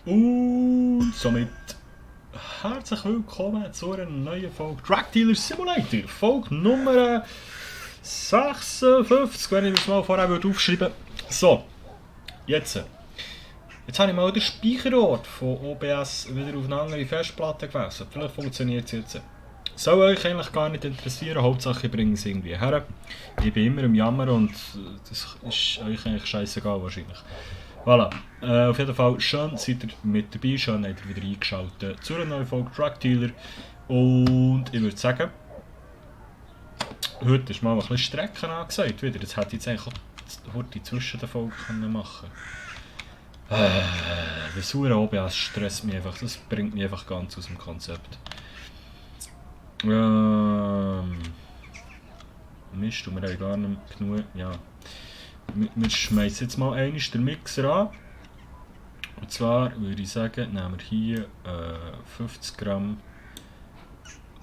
Und somit herzlich willkommen zu einer neuen Folge Drug Dealer Simulator. Folge Nummer 56, wenn ich das mal vorher aufschreiben würde. So, jetzt habe ich mal den Speicherort von OBS wieder auf eine andere Festplatte gewechselt. Vielleicht funktioniert es jetzt. Soll euch eigentlich gar nicht interessieren, Hauptsache ich bringe es irgendwie her. Ich bin immer im Jammer und das ist euch eigentlich scheißegal wahrscheinlich. Voilà. Auf jeden Fall, schön seid ihr mit dabei, schön habt ihr wieder eingeschaltet zu einer neuen Folge Drug Dealer. Und ich würde sagen, heute ist mal ein bisschen Strecken angesagt wieder. Das hätte ich jetzt eigentlich auch heute zwischen den Folgen machen können. Der saure OBS stresst mich einfach, das bringt mich einfach ganz aus dem Konzept. Mist, wir haben gar nicht genug, ja. Wir schmeißen jetzt mal einmal den Mixer an. Und zwar würde ich sagen, nehmen wir hier 50 Gramm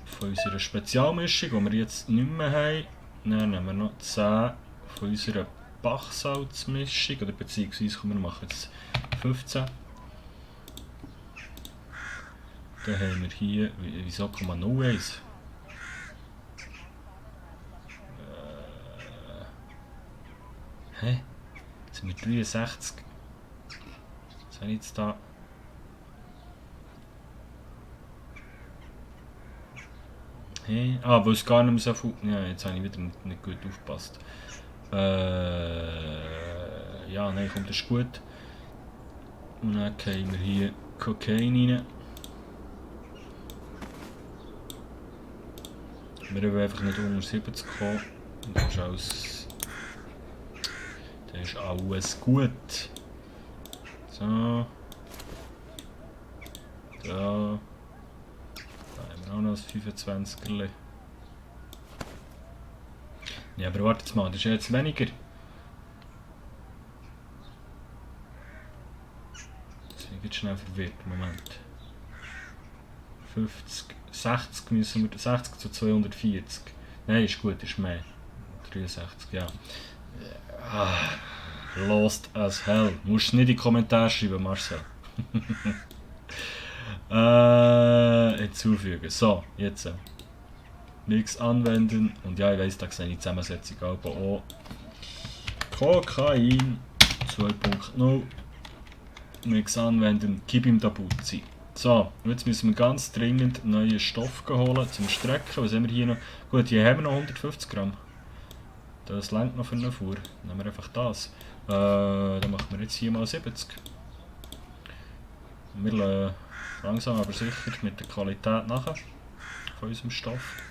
von unserer Spezialmischung, die wir jetzt nicht mehr haben. Dann nehmen wir noch 10 von unserer Bachsalzmischung, oder beziehungsweise wir machen jetzt 15. Dann haben wir hier, wieso 0,01? Hä? Jetzt sind wir 63. Was habe ich jetzt da? Hey. Ah, weil es gar nicht mehr so viel. Ja, jetzt habe ich wieder nicht gut aufgepasst. Ja, nein, kommt das ist gut. Und dann haben wir hier Kokain rein. Wir wollen einfach nicht unter 70 kommen. Und das ist alles gut. So. Da. Da haben wir auch noch ein 25er. Ja, aber wartet mal, das ist jetzt weniger. Jetzt bin ich jetzt schnell verwirrt. Moment. 50, 60 müssen wir, 60 zu 240. Nein, ist gut, ist mehr. 63, ja. Lost as hell. Musst du nicht in die Kommentare schreiben, Marcel. Hinzufügen. So, jetzt. Mix anwenden. Und ja, ich weiss, da sehe ich die Zusammensetzung auch. Kokain 2.0. Mix anwenden. Gib ihm Tabuzzi. So, jetzt müssen wir ganz dringend neuen Stoff holen zum Strecken. Was haben wir hier noch? Gut, hier haben wir noch 150 Gramm. Das reicht noch für eine Fuhr. Nehmen wir einfach das. Dann machen wir jetzt hier mal 70. Wir lassen langsam aber sicher mit der Qualität nachher von unserem Stoff.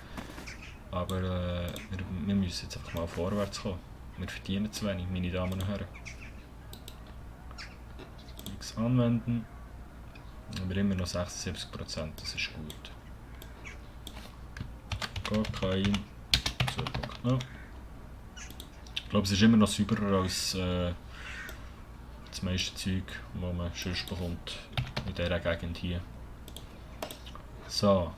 Aber wir müssen jetzt einfach mal vorwärts kommen. Wir verdienen zu wenig, meine Damen und Herren. Nichts anwenden. Aber immer noch 76%, das ist gut. Kokain 2.0. Ich glaube, es ist immer noch sauberer als das meiste Zeug, das man sonst bekommt in dieser Gegend hier. So.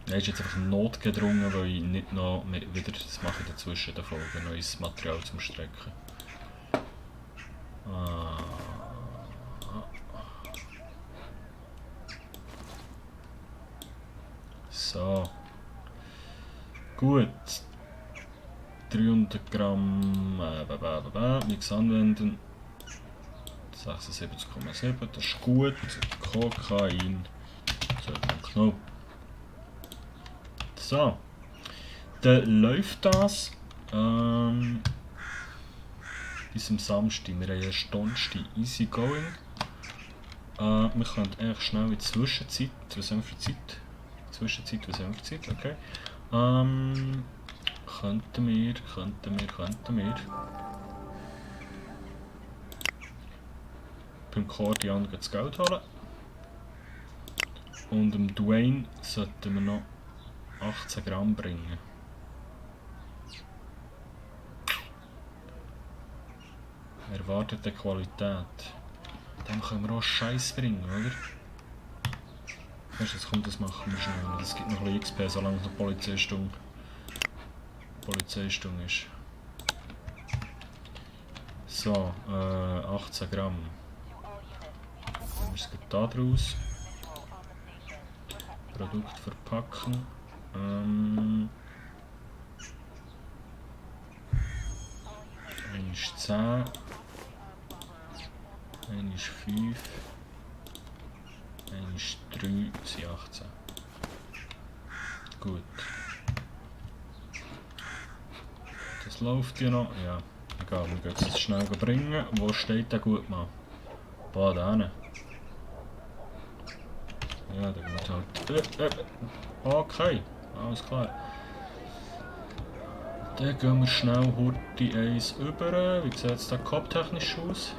Er ist jetzt einfach notgedrungen, weil ich nicht noch wieder das mache dazwischen der Folge, neues Material zum Strecken. So. Gut. 300 Gramm nichts anwenden. 76,7, das ist gut. Kokain 2.0. So. Dann läuft das. Bis am Samstag. Wir haben erst Donnerstag easy going. Wir können eigentlich schnell in die Zwischenzeit. Was haben wir für Zeit? Zwischenzeit, was haben wir für Zeit? Okay. Könnten wir beim Cordian das Geld holen. Und dem Dwayne sollten wir noch 18 Gramm bringen. Erwartete Qualität. Dann können wir auch Scheiß bringen, oder? Weißt du, jetzt kommt, das machen wir schnell. Das gibt noch ein bisschen XP, solange es noch Polizeistunde ist. So, 18 Gramm. es geht da draus. Produkt verpacken. Ein ist 10. Ein ist 5. Ein ist 3. sind 18. Gut. Das läuft ja noch. Ja, egal, wir gehen es schnell bringen. Wo steht der gut mal? Boah, da hinten. Ja, da geht halt. Okay, alles klar. Dann gehen wir schnell Hurti 1 über. Wie sieht es da kopftechnisch aus?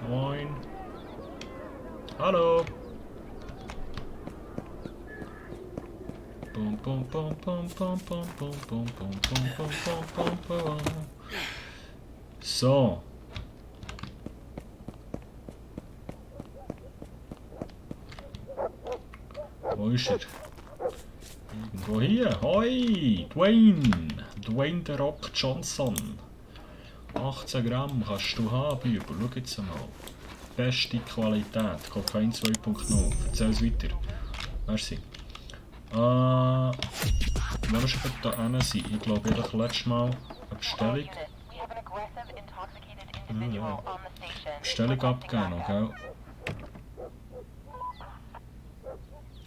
Moin. Hallo. Bum bum bum bum bum bum bum bum bum bum bum bum bum. So. Wo ist er? Irgendwo hier. Hoi! Dwayne der Rock Johnson. 18 Gramm kannst du haben, Büber. Schau jetzt mal. Beste Qualität. Kokain 2.0. Erzähl es weiter. Merci. Wo ist er da hinten sein? Ich glaube, ich habe letztes Mal eine Bestellung. Ja. Bestellung abgegeben, gell?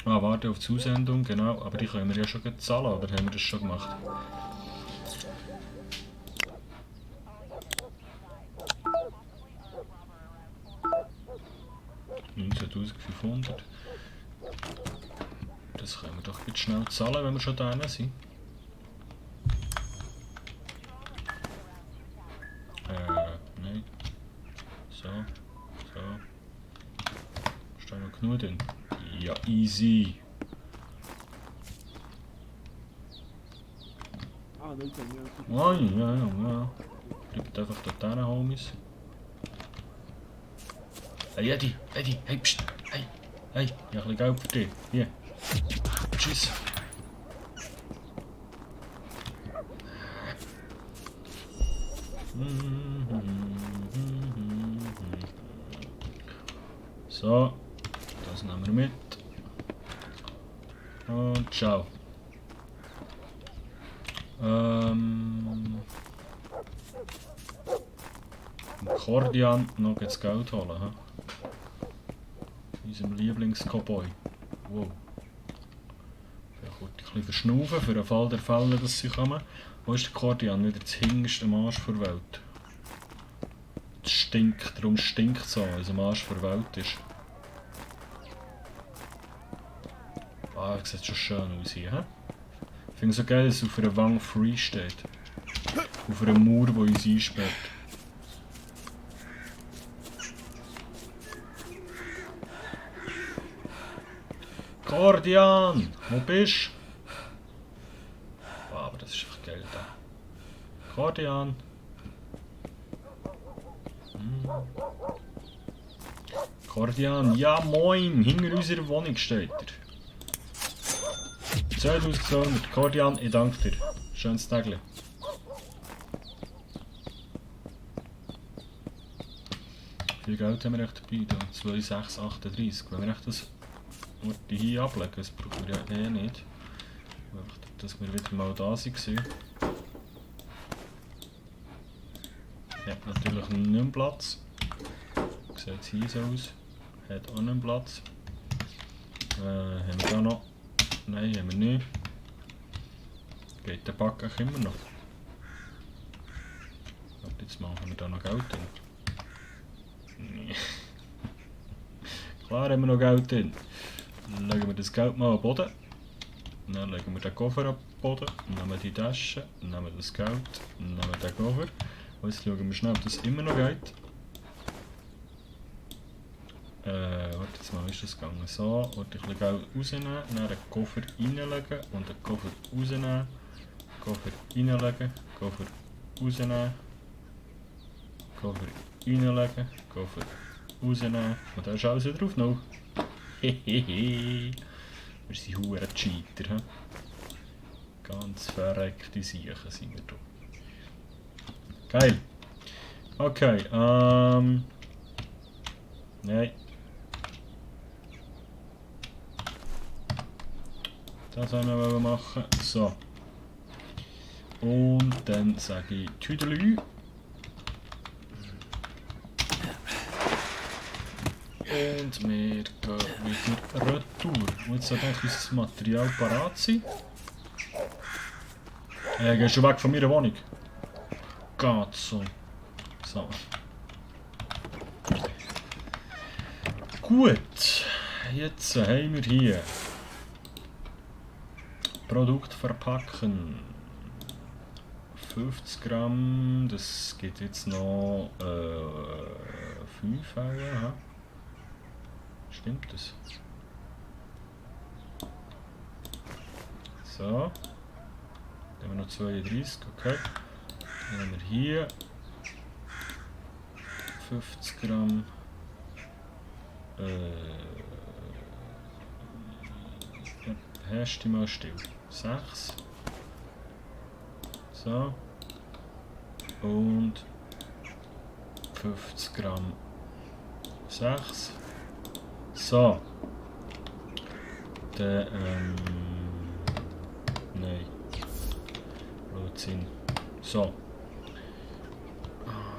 Ah, warte auf die Zusendung, genau. Aber die können wir ja schon zahlen, oder haben wir das schon gemacht? $19.500. Das können wir doch jetzt schnell zahlen, wenn wir schon da sind. Nein. So. Ist da noch genug drin? Ja, easy. Oh, ja. Bleibt einfach dort hin, Homies. Hey, Eddie, hey, pst, hey, ich habe ein bisschen Geld für dich. Hier. Tschüss. So, das nehmen wir mit. Und ciao. Kordian noch das Geld holen. He? Unserem Lieblings-Cowboy. Wow. Vielleicht kurz ein bisschen verschnaufen für den Fall der Fälle, dass sie kommen. Wo ist der Kordian? Wieder das hinterste Arsch der Welt. Es stinkt, darum stinkt es so, weil es am Arsch der Welt ist. Ah, das sieht schon schön aus hier. He? Ich finde es so geil, dass es auf einer Wang free steht. Auf einer Mauer, die uns einsperrt. Kordian! Wo bist du? Oh, aber das ist echt geil da. Kordian! Kordian, ja moin! Hinter unserer Wohnung steht er. 2200. Kordian, ich danke dir. Schönes Tagli. Wie viel Geld haben wir echt dabei? 2638. Wenn wir echt das hier ablegen, das brauchen wir ja nicht. Einfach, dass wir wieder mal da waren. Hat natürlich nicht mehr Platz. Sieht hier so aus. Hat auch nicht Platz. Haben wir da noch? Nein, haben wir nicht. Geht der Back auch immer noch? Warte, jetzt machen wir da noch Geld drin. Nee. Klar haben wir noch Geld drin. Dann legen wir das Geld mal am Boden. Dann legen wir den Koffer am Boden. Nehmen die Tasche. Nehmen das Geld. Nehmen den Koffer. Und jetzt schauen wir schnell, ob das immer noch geht. Warte, jetzt mal, wie ist das gegangen? So, warte, ein bisschen Geld rausnehmen, dann den Koffer reinlegen und den Koffer rausnehmen. Koffer reinlegen, Koffer rausnehmen. Koffer reinlegen, Koffer rausnehmen. Und da ist alles wieder drauf noch. Hehehe. Wir sind hure Cheater. He? Ganz verreckte Siechen sind wir da. Geil. Okay, nein. Das wollte ich noch machen. So. Und dann sage ich Tüdelü. Und wir gehen wieder retour. Und jetzt sollte eigentlich unser Material parat sein. Gehst du weg von meiner Wohnung? Geht so. So. Gut. Jetzt haben wir hier Produkt verpacken. 50 Gramm. Das geht jetzt noch 5 Euro. Stimmt das? So. Dann haben wir noch 32, okay. Dann haben wir hier 50 Gramm. Hast du mal still. 6. So. Und 50 Gramm. 6. So. Der, nein. Blödsinn. So.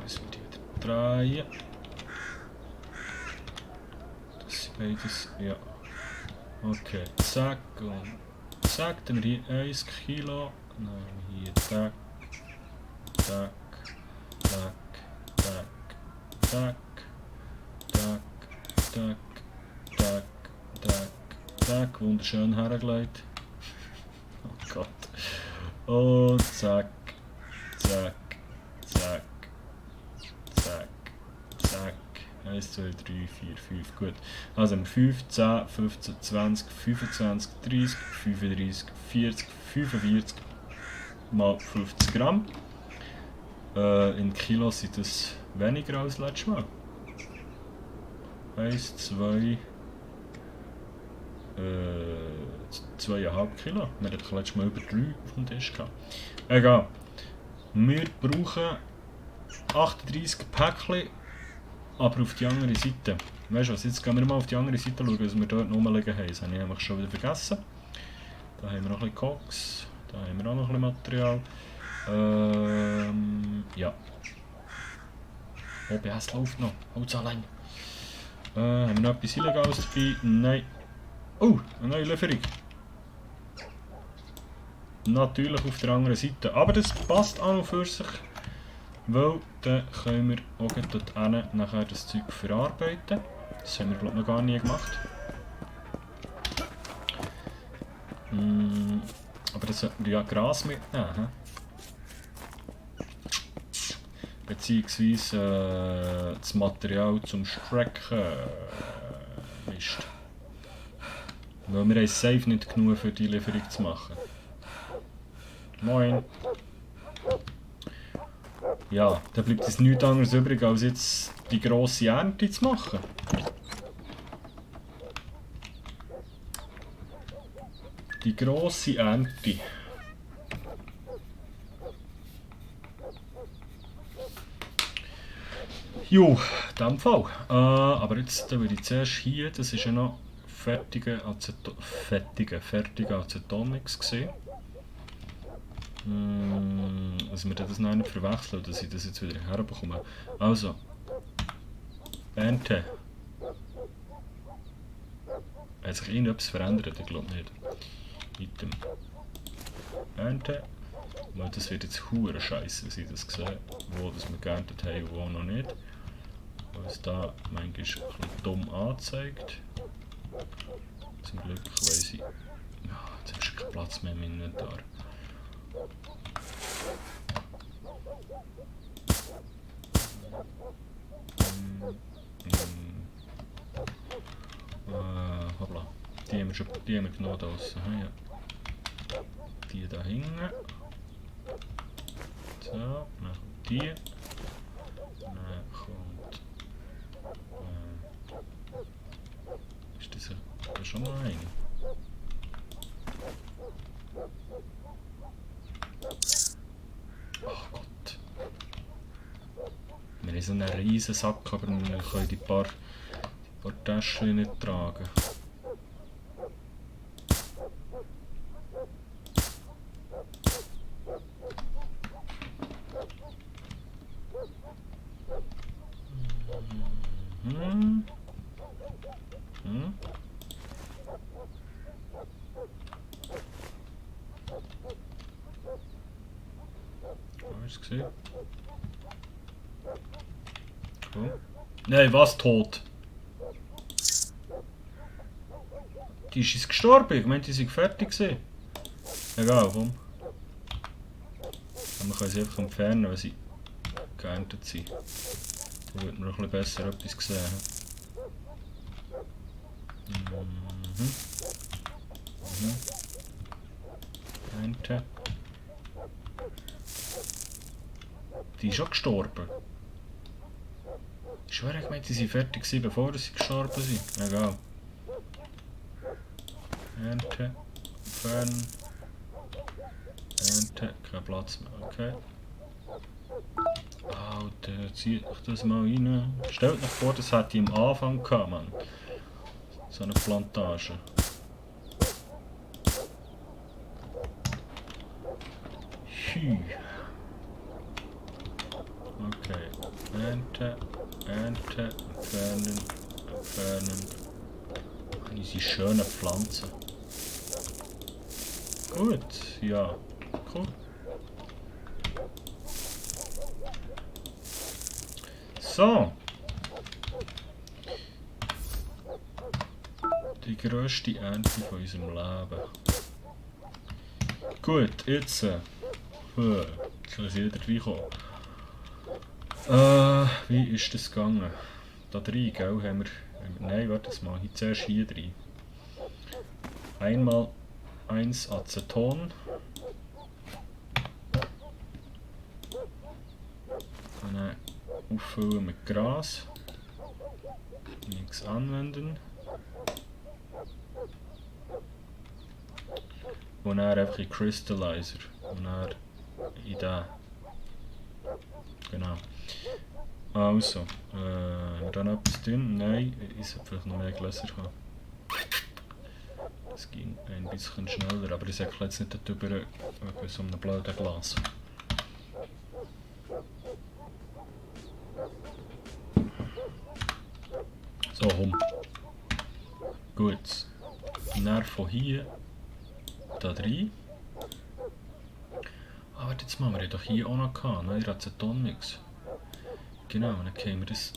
Jetzt muss ich wieder drehen. Das ist beides, ja. Okay, zack und zack. Dann haben wir hier 1 Kilo. Dann haben wir hier zack, zack, zack, zack, zack, zack, zack. Tack, tack, tack, wunderschön hergelegt. Oh Gott. Und zack, zack, zack, zack, zack. 1, 2, 3, 4, 5. Gut. Also haben wir 5, 10, 15, 20, 25, 30, 35, 40, 45 mal 50 Gramm. In Kilo sind das weniger als letztes Mal. 1, 2, 2,5 Kilo. Wir hatten letztes Mal über 3 auf dem Tisch gehabt. Egal. Wir brauchen 38 Päckchen, aber auf die andere Seite. Weißt du was, jetzt gehen wir mal auf die andere Seite schauen, was wir dort rumliegen haben. Das habe ich nämlich schon wieder vergessen. Da haben wir noch ein bisschen Koks, da haben wir auch noch ein bisschen Material. Ja. OBS läuft noch, haut's allein. Haben wir noch etwas Illegales dabei? Nein. Oh, eine neue Lieferung. Natürlich auf der anderen Seite. Aber das passt an und für sich. Weil dann können wir auch dort hinten nachher das Zeug verarbeiten. Das haben wir glaube ich noch gar nie gemacht. Aber das sollten wir ja Gras mitnehmen. Beziehungsweise das Material zum Strecken. Mist. Weil wir haben safe nicht genug für die Lieferung zu machen. Moin. Ja, da bleibt uns nichts anderes übrig, als jetzt die grosse Ernte zu machen. Die grosse Ernte. Jo, in dem Fall. Aber jetzt würde ich zuerst hier, das ist ja noch fertiger Acetonmix gesehen. Also wir das noch nicht verwechseln, dass ich das jetzt wieder herbekomme. Also, Ernte. Hat sich irgendetwas verändert? Ich glaube nicht. Item. Ernte. Weil das wird jetzt hure scheiße, was ich das sehe, wo das wir geerntet haben und wo noch nicht. Weil es da manchmal ein bisschen dumm anzeigt. Zum Glück weiss ich. Ja, jetzt hast du keinen Platz mehr im Inventar. Hoppla. Die haben wir genau da draussen. Ja. Die da hinten. So, dann kommt die. Dann kommt. Ist das schon noch eine? Ach Gott. Wir haben so einen riesen Sack, aber wir können die paar Taschen nicht tragen. Mhm. Mhm. Hast du gesehen? Cool. Nein, was tot? Die ist jetzt gestorben. Ich meinte, die sind fertig gewesen. Egal, komm. Aber man kann sie einfach entfernen, wenn sie geerntet sind. Da wird man noch ein bisschen besser etwas sehen. Mhm. Mhm. Ernte. Die ist schon gestorben. Ich schwöre, ich meinte, die sind fertig gewesen, bevor sie gestorben sind. Egal. Ernte. Entfernen. Ernte. Kein Platz mehr. Okay. Alter, zieht euch das mal rein. Stellt euch vor, das hätte ich am Anfang gehabt, Mann. So eine Plantage. Hü. Okay. Ernte. Ernte. Entfernen. Entfernen. Diese schönen Pflanzen. Gut, ja. Cool. So. Die grösste Ernte von unserem Leben. Gut, jetzt. Jetzt muss jeder reinkommen. Wie ist das gegangen? Da drin, gell? Nein, warte mal. Zuerst hier drin. Einmal 1 Aceton. Und dann auffüllen mit Gras. Nichts anwenden. Und dann einfach in Crystallizer. Und dann in den. Genau. Also, haben wir da noch etwas drin? Nein, ich sollte vielleicht noch mehr Gläser haben. Das ging ein bisschen schneller, aber ich sage jetzt nicht darüber bei so einem blöden Glas. So, komm. Gut. Dann von hier da rein. Ah, warte jetzt mal, wir haben doch hier auch noch gehabt, ne? Acetonmix. Genau, dann können wir das.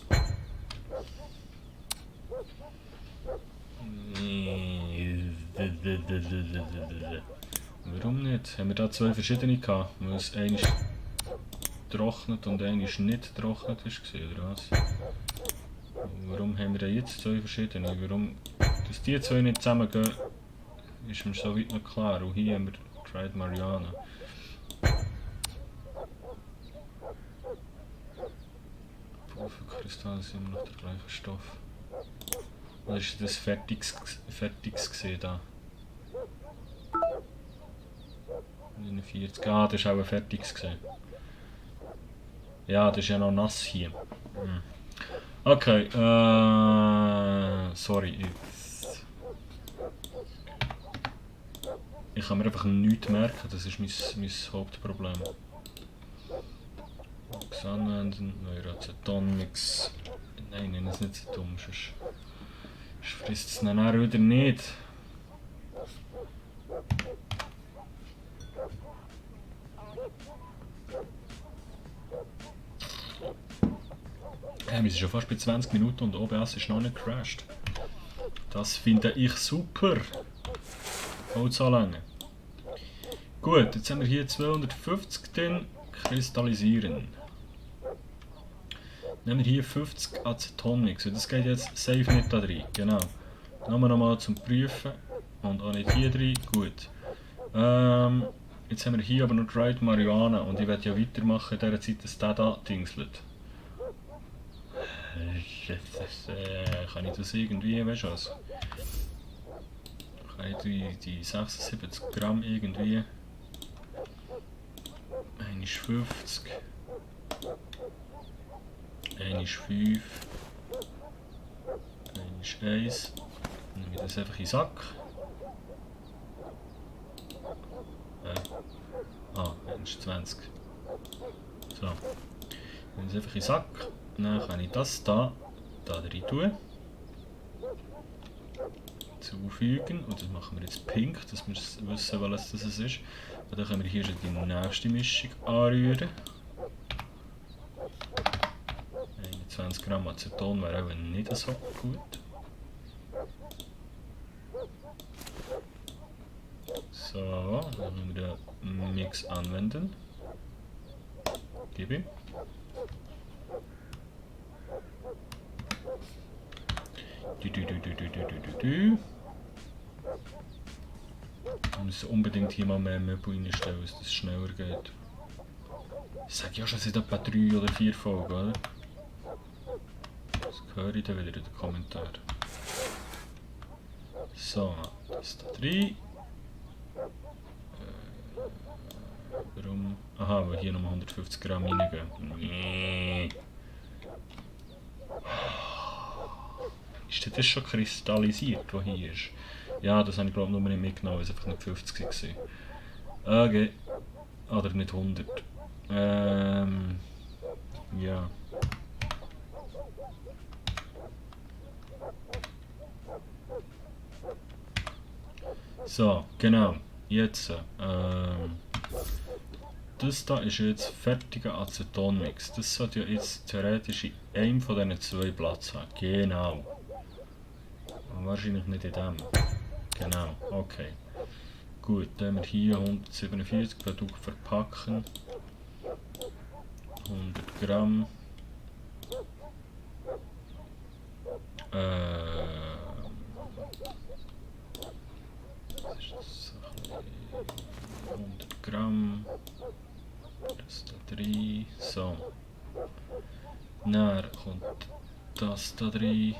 Warum nicht? Haben wir da zwei verschiedene gehabt? Weil es eine trocknet und eine nicht trocknet war, oder was? Warum haben wir da jetzt zwei verschiedene? Warum, dass die zwei nicht zusammengehen, ist mir so weit noch klar. Und hier haben wir Dried Mariana. Pulverkristalle sind immer noch der gleiche Stoff. Oder ist das Fertiges gesehen da? 49. Ah, das ist auch ein Fertiges gesehen. Ja, das ist ja noch nass hier. Okay, sorry. Ich kann mir einfach nichts merken, das ist mein Hauptproblem. Anwenden, neuer Acetonmix. Nein, nenne es nicht so dumm, sonst frisst es dann wieder nicht. Wir sind schon fast bei 20 Minuten und OBS ist noch nicht gecrashed. Das finde ich super. Holzanlänge. Gut, jetzt haben wir hier 250 drin. Kristallisieren. Nehmen wir hier 50 Acetonmix. Das geht jetzt safe nicht da drin. Genau. Nochmal zum Prüfen. Und auch nicht hier drin. Gut. Jetzt haben wir hier aber noch Dried Mariana. Und ich werde ja weitermachen in der Zeit, dass der da dingselt. Kann ich das irgendwie, weißt du was? Kann ich die 76 Gramm irgendwie. Eine ist 50. Eine ist 5. Eine ist 1. Dann nehme ich das einfach in den Sack. Eine ist 20. So. Dann nehme ich das einfach in den Sack. Dann kann ich das da da rein tun. Zufügen. Und das machen wir jetzt pink, dass wir wissen, welches das ist. Und dann können wir hier schon die nächste Mischung anrühren. 21 Gramm Aceton wäre auch nicht so gut. So, dann können wir den Mix anwenden. Gib ihm. Wir müssen unbedingt hier mal mehr Möbel reinstellen, dass das schneller geht. Das sage ich auch schon seit etwa 3 oder 4 Folgen, oder? Das höre ich dann wieder in den Kommentaren. So, das da rein. Warum? Aha, weil hier nochmal 150 Gramm reingehen. Nee. Ist das schon kristallisiert, was hier ist? Ja, das habe ich glaube ich nur nicht mitgenommen, weil es einfach nicht 50 war. Okay. Oder nicht 100. Ja. So, genau. Jetzt. Das da ist jetzt fertiger Acetonmix. Das sollte ja jetzt theoretisch in einem von diesen 2 Platz haben. Genau. Wahrscheinlich nicht in dem. Genau, okay. Gut, dann haben wir hier 147 Produkte verpacken. 100 Gramm. Was ist das? 100 Gramm. Das da drin. So. Dann kommt das da drin.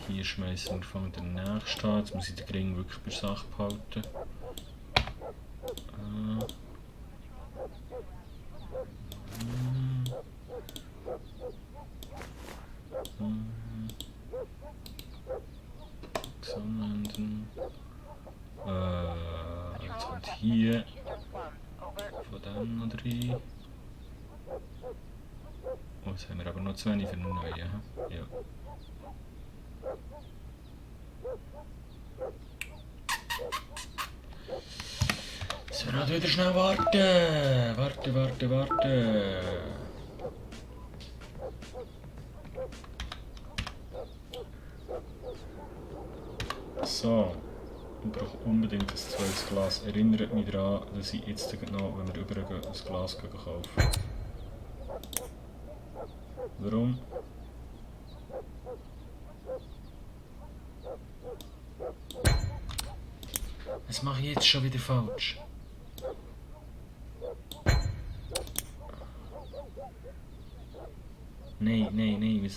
Hier schmeißen wir von der nächsten an. Jetzt muss ich den Ring wirklich bei Sache behalten. Anwenden. Jetzt kommt hier von dem noch rein. Oh, jetzt haben wir aber noch 20 für einen neuen. Ja. So, wir wieder schnell warten. Warten. So, ich brauche unbedingt ein zweites Glas. Erinnert mich daran, dass ich jetzt noch, wenn wir übergehen, ein Glas kaufen. Warum? Was mache ich jetzt schon wieder falsch? Nein.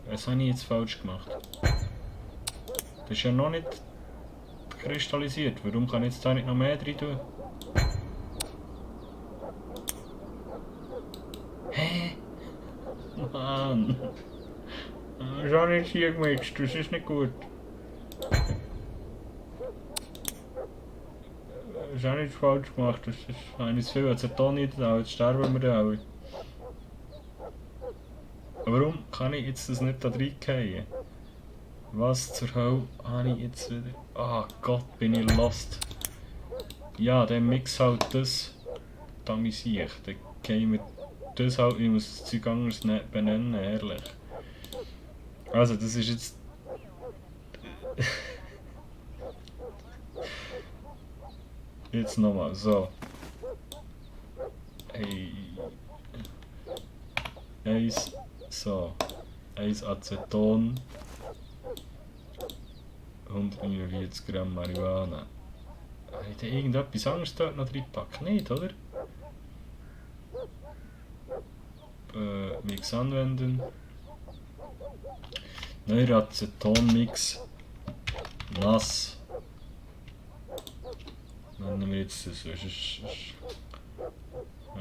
Was habe ich jetzt falsch gemacht? Das ist ja noch nicht kristallisiert. Warum kann ich jetzt da nicht noch mehr drin tun? Hä? Mann! Das habe ich jetzt hier gemixt, das ist nicht gut. Das habe ich jetzt falsch gemacht, das ist eines viel Aceton nicht da, jetzt sterben wir alle. Warum kann ich jetzt das nicht da reingehen? Was zur Hölle habe ich jetzt wieder... Ah Gott, bin ich lost. Ja, dann mix halt das. Da mich ich. Dann gehen wir das halt, ich muss das Zeug anders benennen, ehrlich. Also, das ist jetzt... Jetzt nochmal, so. Hey. So. 1 Aceton. 149 Gramm Marihuana. Habe ich da irgendetwas anderes dort noch drin gepackt? Nicht, oder? Mix anwenden. Neuer Acetonmix. Nass. Nennen wir jetzt das.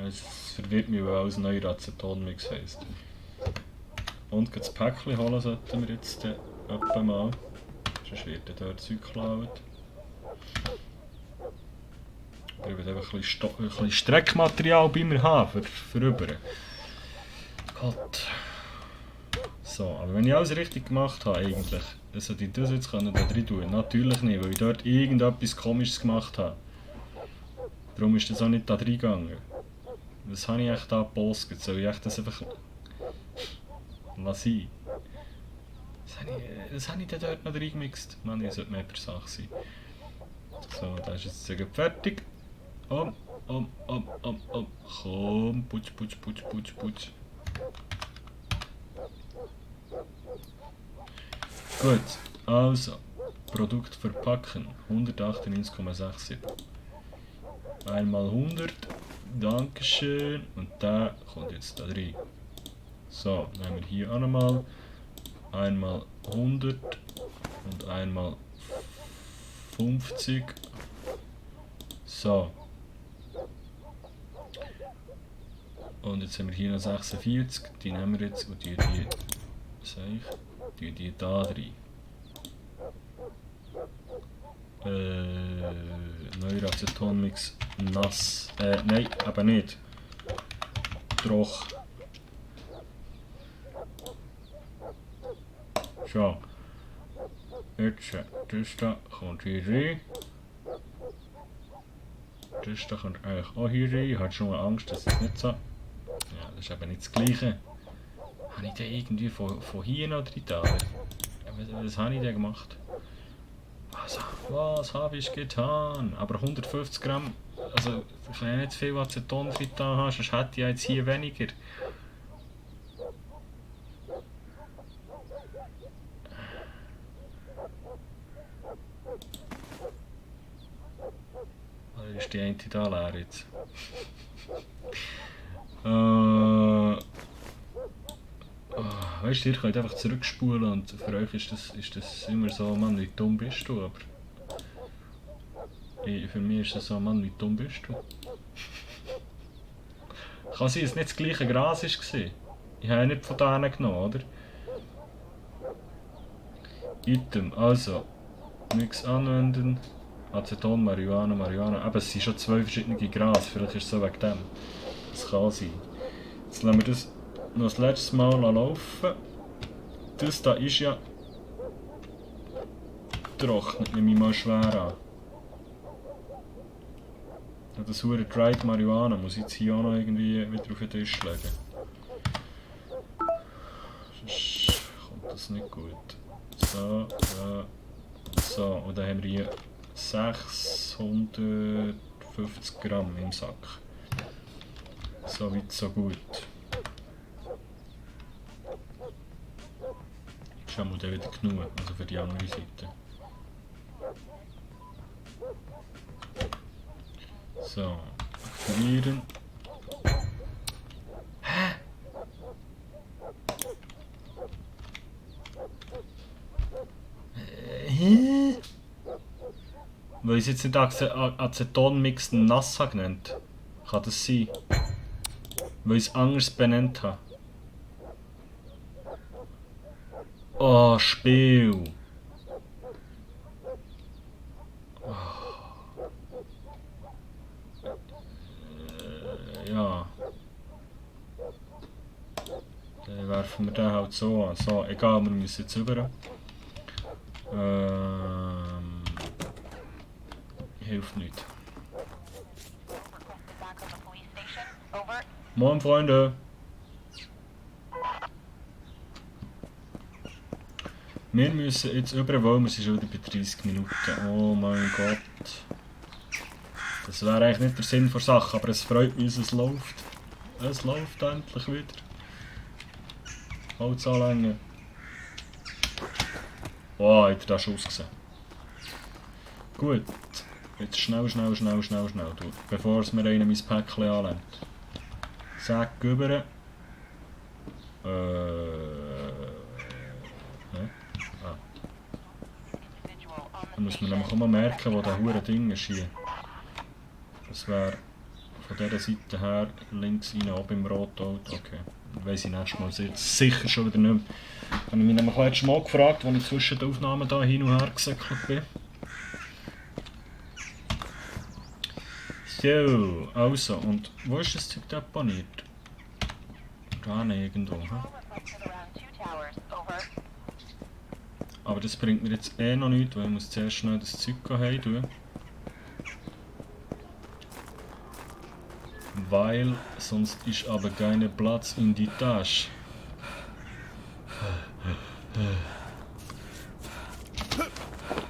Es verwirrt mich, weil alles neuer Acetonmix heisst. Und das Päckchen holen sollten wir jetzt etwa mal. Sonst wird dort Zeug geklaut. Ich will einfach ein bisschen Streckmaterial bei mir haben für rüber. Gott. So, aber wenn ich alles richtig gemacht habe eigentlich, dann sollte ich das jetzt da drin tun. Natürlich nicht, weil ich dort irgendetwas Komisches gemacht habe. Darum ist das auch nicht da drin gegangen. Was habe ich echt da gepostet? Soll ich echt das einfach lassen? Das habe ich dann dort noch reingemixt. Mann, ich sollte mehr per Sache sein. So, das ist jetzt fertig. Komm, putz. Gut, also, Produkt verpacken, 198,67. Einmal 100, Dankeschön, und der kommt jetzt da rein. So, dann haben wir hier auch nochmal einmal 100 und einmal 50. So. Und jetzt haben wir hier noch 46, die nehmen wir jetzt und die da rein. Neuer Acetonmix nass. Nein, aber nicht. Troch. So. Jetzt, das da kommt hier rein. Das da kommt eigentlich auch hier rein. Ich hatte schon mal Angst, dass es nicht so. Ja, das ist aber nicht das Gleiche. Habe ich den irgendwie von hier noch drin da? Was habe ich denn gemacht? Was habe ich getan? Aber 150 Gramm, also ich kann ja nicht viel Aceton drin haben, sonst hätte ich jetzt hier weniger. Oder ist die eine da leer jetzt? Weißt du, ihr könnt einfach zurückspulen und für euch ist das immer so, Mann, wie dumm bist du, aber für mich ist das so, Mann, wie dumm bist du. Kann sein, dass es nicht das gleiche Gras war. Ich habe ja nicht von denen genommen, oder? Item, also, Mix anwenden, Aceton, Marihuana, aber es sind schon 2 verschiedene Gras, vielleicht ist es so wegen dem. Das kann sein. Jetzt lassen wir das noch das letzte Mal laufen. Das da ist ja trocknet, nehme ich mal schwer an. Das hure Dried Marihuana muss ich jetzt hier auch noch irgendwie wieder auf den Tisch legen. Sonst kommt das nicht gut. So, so, und dann haben wir hier 650 Gramm im Sack. So weit, so gut. Ist ja mal wieder genug, also für die andere Seite. So, aktivieren. Hä? Weil ich es jetzt nicht Acetonmix nass genannt. Kann das sein? Weil ich es anders benannt habe. Oh, Spiel. Ja. Dann werfen wir den halt so an. So, egal, wir müssen jetzt rüber. Hilft nicht. Moin, Freunde. Wir müssen jetzt rüber, weil wir sind schon wieder bei 30 Minuten. Oh mein Gott. Das wäre eigentlich nicht der Sinn der Sache, aber es freut mich, es läuft. Es läuft endlich wieder. Holz anlängen. Oh, hat er das schon ausgesehen. Gut. Jetzt schnell, du, bevor es mir einer mein Päckchen anlängt. Sack rüber. Dann muss man nämlich auch mal merken, wo der hure Ding ist hier. Das wäre von dieser Seite her links rein, oben im Rotauto. Okay. Weiss ich nächstes Mal sicher schon wieder nicht mehr. Habe ich mich nämlich letztes Mal gefragt, als ich zwischen den Aufnahmen hier hin und her gesäckelt bin. So, also, und wo ist das Zeug deponiert? Da irgendwo. Hm? Aber das bringt mir jetzt eh noch nichts, weil ich muss zuerst schnell das Zeug heim tun. Weil sonst ist aber kein Platz in die Tasche.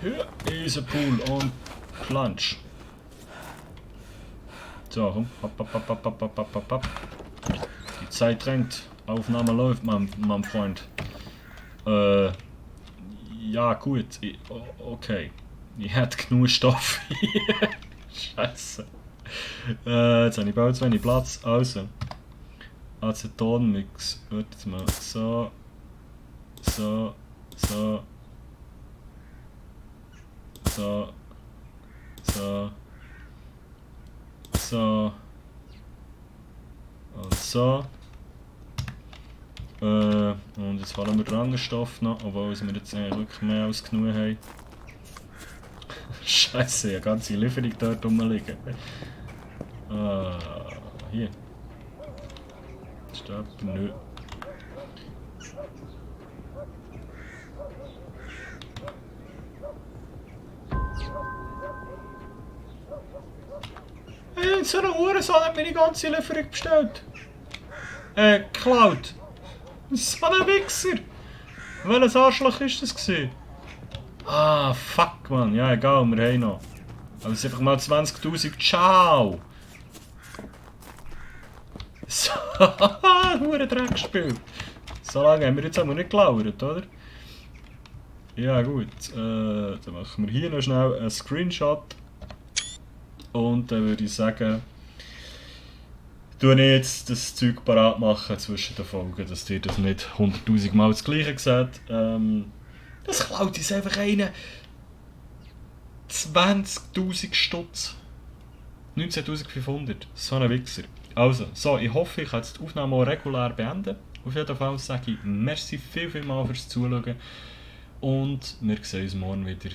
Hier ist ein Pool und Plunge. So, komm. Hopp. Die Zeit drängt. Aufnahme läuft, mein Freund. Ja, gut. Okay. Ich hätte genug Stoff hier. Scheiße. Jetzt habe ich bald zu wenig Platz. Also. Acetonmix. Warte mal. So. So. So. So. So. So. Und so. Und jetzt fallen wir den anderen Stoff noch, obwohl wir jetzt eigentlich wirklich mehr als genug haben. Scheiße, eine ganze Lieferung dort rumliegen. Hier. Stopp, nö. Hey, so eine Hurensohn hat mir die ganze Lieferung bestellt. Cloud. So ein Wichser! Welches Arschloch war das gewesen? Ah, fuck, man. Ja, egal, wir haben noch. Aber es ist einfach mal 20.000. Ciao! So, hure Dreckspiel. So lange haben wir jetzt aber nicht gelauert, oder? Ja, gut. Dann machen wir hier noch schnell einen Screenshot. Und dann würde ich sagen, tue ich jetzt das Zeug parat machen zwischen den Folgen, dass ihr das nicht 100.000 Mal das gleiche seht. Das klaut uns einfach einen 20.000 Stutz. 19.500. So ein Wichser. Also, so, ich hoffe, ich kann jetzt die Aufnahme auch regulär beenden. Auf jeden Fall sage ich merci vielmals fürs Zuschauen. Und wir sehen uns morgen wieder.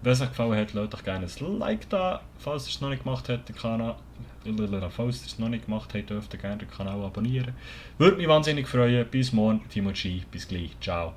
Wenn es euch gefallen hat, lasst doch gerne ein Like da. Falls ihr es noch nicht gemacht habt, den Kanal. Falls ihr es noch nicht gemacht habt, dürft ihr gerne den Kanal abonnieren. Würde mich wahnsinnig freuen. Bis morgen, Timo G. Bis gleich. Ciao.